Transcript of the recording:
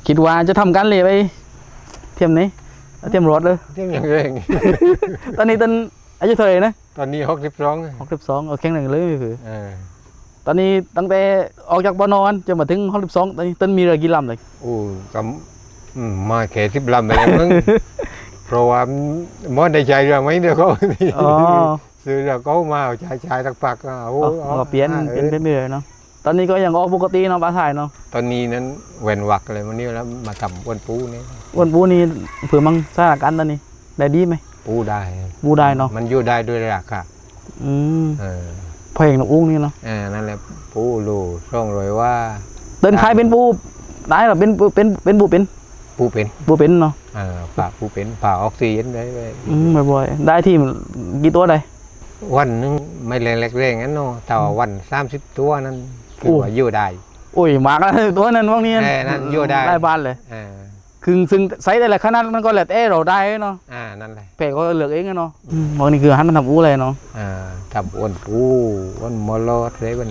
ຄິດວ່າຈະທຳການເລໄປທຽມນີ້ ທຽມຮອດເດີ ທຽມຫຍັງເອງ ຕອນນີ້ຕົນອາຍຸເທົ່າໃດນະ? ຕອນນີ້ຫົກສິບສອງ ຫົກສິບສອງ ເອີ ແຂງແຮງເລີຍ ເອີ ຕອນນີ້ຕັ້ງແຕ່ອອກຈາກ ປນ ມາຈົນມາເຖິງ ຫົກສິບສອງ ຕອນນີ້ຕົນມີເຮືອກີ່ລຳແລ້ວ? ໂອ້ ກໍ ອືມ ມາແຄ່ສິບລຳແລ້ວເບິ່ງ ເພາະວ່າບໍ່ໄດ້ໃຊ້ເຮືອໃໝ່ເດີ ເຂົາ ອໍ ຊື້ເຮືອເກົ່າມາໃຊ້ ໃຊ້ສັກພັກ ໂອ້ ກໍປ່ຽນ ເອີ ປ່ຽນ ປ່ຽນເຮືອເນາະ. ຕອນນີ້ກໍຍັງອອກປົກກະຕິເນາະ ປາສາຍເນາະ? ຕອນນີ້ນັ້ນເວັ້ນວັກເລີຍ ມື້ນີ້ແລ້ວມາທຳອວນປູນີ້ ອວນປູນີ້ ເພື່ອມັງສະຖານະການຕອນນີ້ ໄດ້ດີໄໝ? ປູໄດ້ ປູໄດ້ເນາະ ມັນຢູ່ໄດ້ດ້ວຍລາຄາ ອືມ ເອີ ແພງເນາະ ອູ້ງນີ້ເນາະ ເອີ ນັ້ນແຫຼະ ປູໂລສອງຮ້ອຍກວ່າ ເຕີນຂາຍເປັນປູໄດ້ເນາະ ເປັນ ເປັນ ເປັນປູເປັນ ປູເປັນ ປູເປັນເນາະ ເອີ ປາປູເປັນ ປາອອກຊີເຢັນໄດ້ ອືມ ບ່ອຍໆ ໄດ້ທີລະກີ່ຕົວໃດ? ວັນໜຶ່ງ ໄມ້ແລງແລກແລງນັ້ນເນາະ ຖ້າວ່າ ອືມ ວັນສາມສິບຕົວນັ້ນ ຖືວ່າຢູ່ໄດ້ ໂອ້ຍ ມາກແລ້ວຕົວນັ້ນ ພວກນີ້ ເອີ ນັ້ນຢູ່ໄດ້ ຫຼາຍບາດເລີຍ ເອີ ຄື ຊຶ່ງໃຊ້ແຕ່ລະຂະໜາດມັນກໍແລ້ວແຕ່ເຮົາໄດ້ເນາະ ອ່າ ນັ້ນແຫຼະ ແພກກໍເລືອກເອງເນາະ ອືມ ພວກນີ້ຄືຫັນມາທຳອູ້ເລີຍເນາະ ອ່າ ທຳອວນປູ ອວນມໍລອດເລີຍ ເພິ່ນ